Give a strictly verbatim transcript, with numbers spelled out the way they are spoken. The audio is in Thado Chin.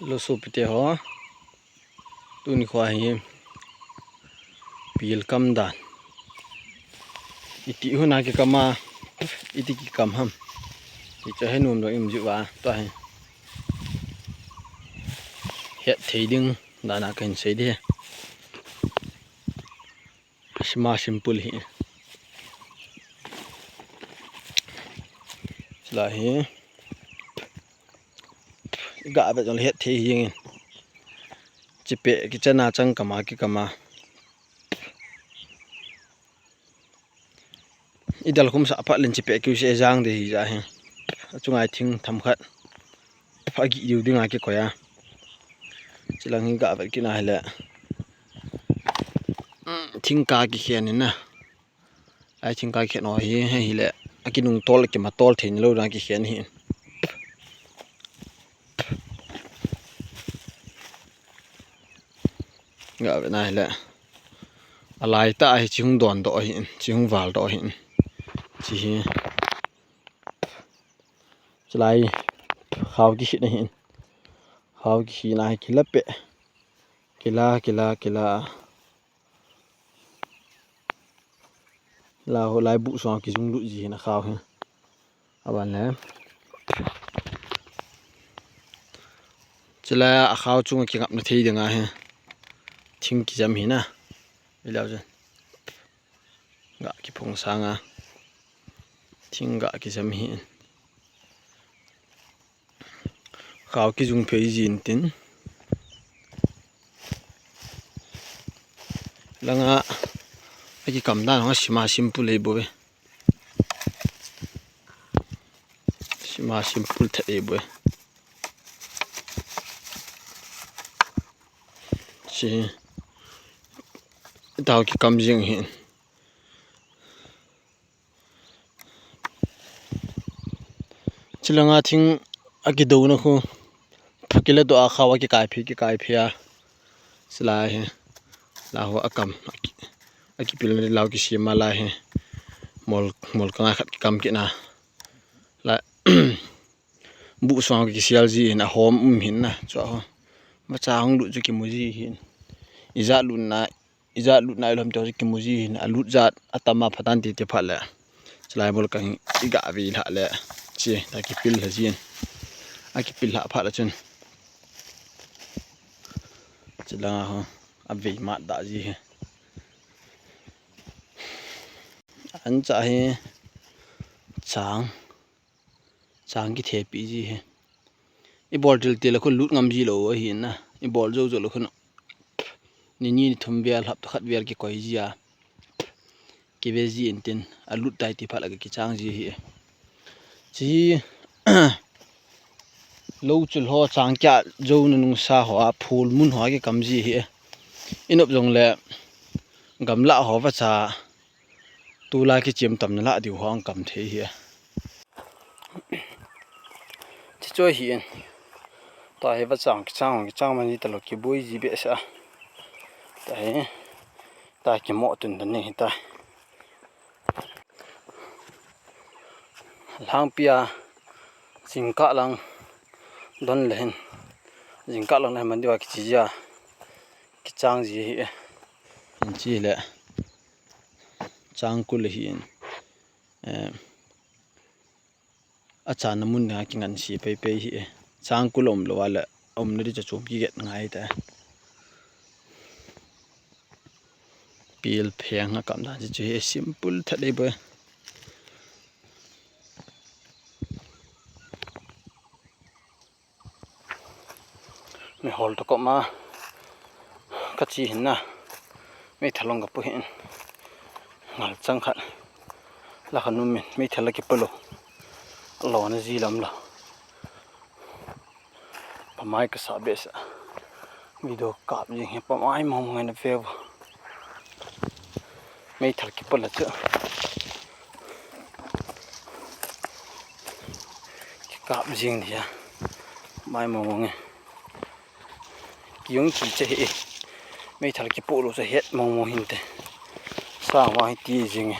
Lo sopite ho, tuni khoa hi pilkam dan. Iti huna kikam a, iti kikam ham. Hichu henom lou im jiuva, tua hi. Het thei ding dan a kahin sei ding. Sima simple hi. Chulai hi. Ga ve jong le het thei hi ngin. Chipe kichana chang kama kikama. Idal khum sa pha len chipe kiu se jang de hi ja hi. Achunga thing tham khat. Pha gi diu dinga kikoi a. Chilang hi ga ve kina hile. Thingka kikhen in na. Ai thingka khen o hi, hi le. Akinung tol kima tol thein lou na kikhen hi. Ga ve na hile. Alai ta hi chi hung don do hi, chi hung val do hi. Chi hi. Chulai khao kikhit na hi. Khao kikhit na hi kila pe. Kila, kila, kila. La ho lai bu song kijung lut ji na khao hi. Aban le. Chulai a khao chung kingap na thei dinga hi. Thing kijam hi na. Ilau jen. Ga kiphung sanga. Thing ga kijam hi. Khao kijung phei jin tin. Langa. Akikam dan ho sima simple lei bo ve. Sima simple that lei bo ve. Si. Tao kikam jing hi. Chilanga thing akidona khu. Kila do a khao akikai phi, kikai phi a. Silai hi. La ho akam. Aki, akipil ni lau kisima lai hi. Mol, mol kanga khat kikam kina. La. Bu song kisial ji hin ahom um hin na. Chua ho. Macha hung lut chu kimu ji hin. Ija lut na. Ijat lut nai lom te ho kimu ji hin, alut jat atam a phatah in ti ti phat le. Chulai bol kang iga ve lha le. Chi, ta kipil lha jin. Akipil lha phat le chun. Chulanga ho, avei mat da ji hi. Ancha hi chang. Chang kithepi ji hi. Ibol til til a khu lut ngam ji lou ahi na. Ibol jou jou le khu ni ni ni thum vel hapta khat vel kikoi ji a. Kive ji in tin alut tai ti phat le kichang ji hi. Chi lou chul ho chang kya jou na nungsa ho a phul mun ho kikam ji hi. Inop jong le gamla ho vacha Tula kichim tam na la diu hong kam thei hi. Chi choi hi in. Ta hi va chang kichang kichang man ji ta lo kibui ji be sa. Ta hi. Ta kimo tun dan ni hi ta. Langpia jingkah lang don le hin. Jingkah lang le man diu a kichi ja. Kichang ji hi. In chi le. Changkul hi in, eh, achana mun na kingan si pei pei hi, eh. Changkul um lou a le, um na di cha chom kiget ngai ta. Pil pheng a kam dan chi chu hi simple that dei bo. Mi hol to ko ma. Ka chi hin na. Mi thalong ka pu hin. Ngal chang khat. La kha num min. Mi thala ki palo. Lo na ji lam lo. Pamai ka sa be sa. Video kap jing hi pamai mong ngai na veu. Mei thal ki pala chu. Ki kap jing dia. Mai mong mong e. Ki yong ki che he. Mei thal ki polo che het mong mong hin te. Sa wa hi ti jing e.